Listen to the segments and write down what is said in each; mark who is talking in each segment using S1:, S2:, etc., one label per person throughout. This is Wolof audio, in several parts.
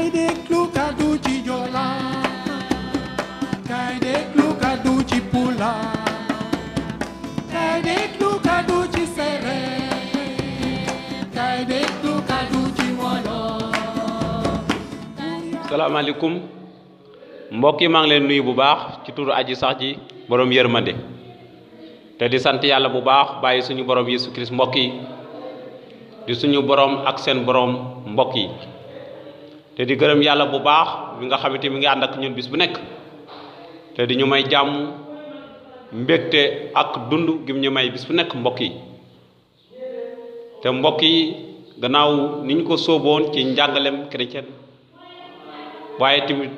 S1: Kay déglu kàddu ci Joola kay déglu kàddu ci Pulaar kay déglu kàddu ci Séeréer kay déglu kàddu ci Wolof.
S2: salaamaaleykum mbokk yi maa ngi leen nuyu bu baax ci turu aji sax ji borom yërmande te di sant yàlla bu baax bàyyi suñu borom Yesu Christ mbokk yi di suñu borom ak seen borom mbokk yi te di gërëm yàlla bu baax bi nga xamante mi ngi ànd ak ñun bis bu nekk te di ñu may jàmm mbégte ak dund gi ñu may bis bu nekk mbokk yi te mbokk yi gannaaw ni ñu ko sóoboon ci njàngalem chrétien waaye tamit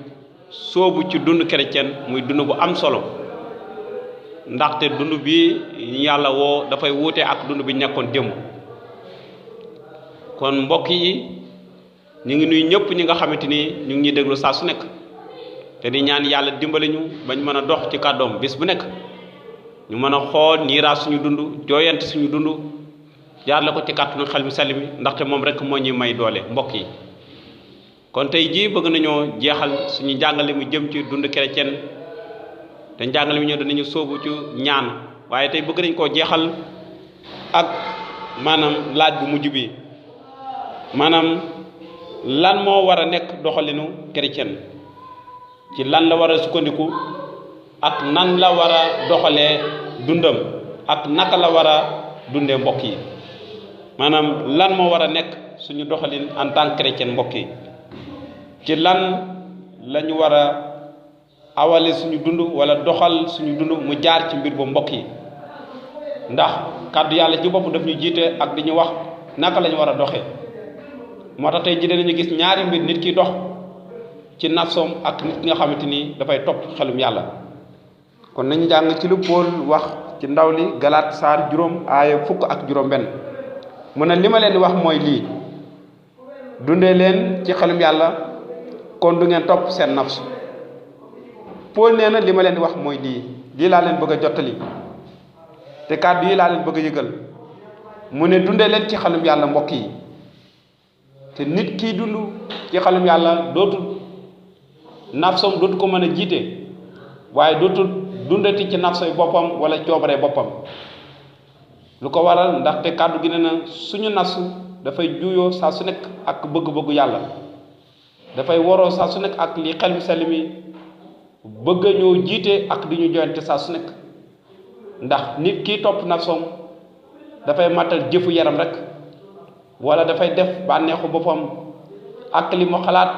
S2: sóobu ci dund chrétien muy dund bu am solo ndaxte dund bi yàlla woo dafay wuute ak dund bi nekkoon démb kon mbokk yi ñu ngi nuyu ñëpp ñi nga xamante ni ñu ngi ñuy déglu saa su nekk te di ñaan yàlla dimbali ñu bañ mën a dox ci kàddoom bis bu nekk ñu mën a xool niiraa suñu dund jooyante suñu dund jaar la ko ci kàttanu xel mi sell mi ndaxte moom rek moo ñuy may doole mbokk yi. kon tey jii bëgg nañoo jeexal suñu njàngale mu jëm ci dund chrétien te njàngale mi ñoo danañu sóobu ci ñaan waaye tey bëgg nañ koo jeexal ak maanaam laaj bu mujj bi maanaam lan moo war a nekk doxalinu chrétien ci lan la war a sukkandiku ak nan la war a doxalee dundam ak naka la war a dundee mbokk yi maanaam lan moo war a nekk suñu doxalin en tant que chrétien mbokk yi ci lan lañu war a awale suñu dund wala doxal suñu dund mu jaar ci mbir bu mbokk yi ndax kàddu yàlla ci bopp daf ñu jiite ak di ñu wax naka lañu war a doxee moo tax tey ji dinañu gis ñaari mbir nit ki dox ci nafsoom ak nit ki nga xamante ni dafay topp xelum yàlla. kon nañu jàng ci lu Pool wax ci ndaw li Galaat saar juróom aaya fukk ak juróom benn mu ne li ma leen di wax mooy lii dundee leen ci xelum yàlla kon du ngeen topp seen nafsu. Pool nee na li ma leen di wax mooy lii laa leen bëgg a jottali te kàddu yi laa leen bëgg a yëgal mu ne dundee leen ci xelum yàlla mbokk yi te nit kii dund ci xelum yàlla dootul nafsoom dootu ko mën a jiite waaye dootul dundati ci nafsoy boppam wala coobare boppam lu ko waral ndaxte kàddu gi ne na suñu nafsu dafay juuyoo saa su nekk ak bëgg-bëggu yàlla dafay waroo saa su nekk ak li xel mi sell mi bëgg ñoo jiite ak di ñu joyante saa su nekk ndax nit kii topp nafsoom dafay matal jëfu yaram rek wala dafay def bànneexu boppam ak li mu xalaat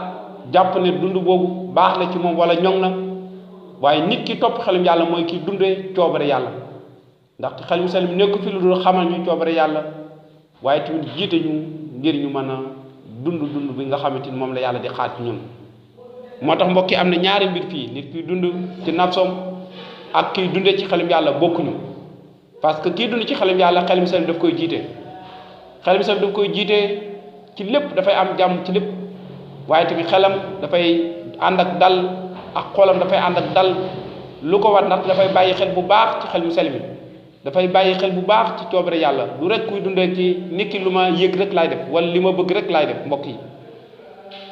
S2: jàpp ne dund boobu baax na ci moom wala ñoŋ na waaye nit ki topp xelum yàlla mooy ki dundee coobare yàlla ndaxte xel mu sell mi nekk fi lu dul xamal ñu coobare yàlla waaye tamit jiite ñu ngir ñu mën a dund bi nga xamante ni moom la yàlla di xaat ci ñun. moo tax mbokk yi am na ñaari mbir fii nit kiy dund ci nafsoom ak kiy dundee ci xelum yàlla bokkuñu parce que kiy dund ci xelum yàlla xel mu sell mi daf koy jiite xel mi sell mi daf koy jiite ci lépp dafay am jàmm ci lépp waaye tamit xelam dafay ànd ak dal ak xolam dafay ànd ak dal lu ko war ndax dafay bàyyi xel bu baax ci xel mu sell mi dafay bàyyi xel bu baax ci coobare yàlla du rek kuy dundee ci nit ki lu ma yëg rek laay def wala li ma bëgg rek laay def mbokk yi.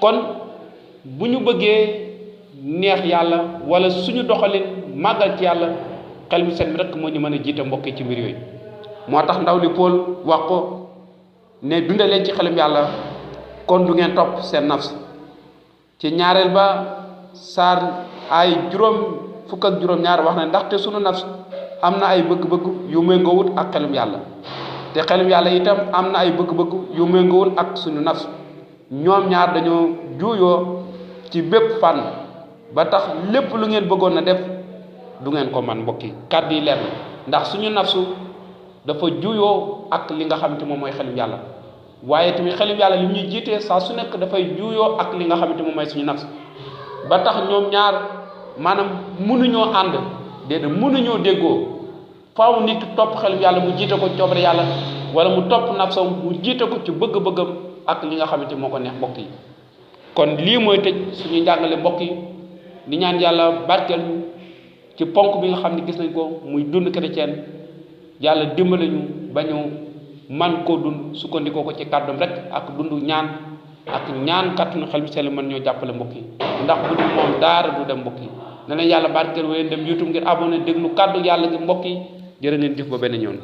S2: kon bu ñu bëggee neex yàlla wala suñu doxalin màggal ci yàlla xel mu sell mi rek moo ñu mën a jiite mbokk yi ci mbir yooyu moo tax ndaw li Pool wax ko ne dunde leen ci xelum yàlla kon du ngeen topp seen nafs ci ñaareel ba saar ay juróom fukk ak juróom ñaar wax na ndaxte sunu nafs am na ay bëgg-bëgg yu méngoowut ak xelum yàlla te xelum yàlla itam am na ay bëgg-bëgg yu méngoowul ak suñu nafs ñoom ñaar dañoo juuyoo ci bépp fànn ba tax lépp lu ngeen bëggoon na def du ngeen ko man mbokk yi kàddu yi leer na ndax suñu nafsu dafa juuyoo ak li nga xamante moom mooy xelum yàlla waaye tamit xelum yàlla li ñuy jiitee saa su nekk dafay juuyoo ak li nga xamante moom mooy suñu nafs ba tax ñoom ñaar maanaam mënuñoo ànd déedéet mënuñoo déggoo faaw nit topp xelum yàlla mu jiite ko coobare yàlla wala mu topp nafsam mu jiite ko ci bëgg-bëggam ak li nga xamante moo ko neex mbokk yi. kon lii mooy tëj suñu njàngale mbokk yi di ñaan yàlla barkeel ñu ci ponk bi nga xam ne gis nañ ko muy dund chrétien yàlla dimbale ñu ba ñu man koo dund sukkandikoo ko ci kàddoom rek ak dund ñaan ak ñaan kàttanu xel mu sell mën ñoo jàppale mbokk yi ndax bu dul moom daara du dem mbokk yi ne leen yàlla barkeel wéyeen dem YouTube ngir abonné déglu kàddu yàlla gi mbokk yi jërë ngeen jëf ba benn ñoon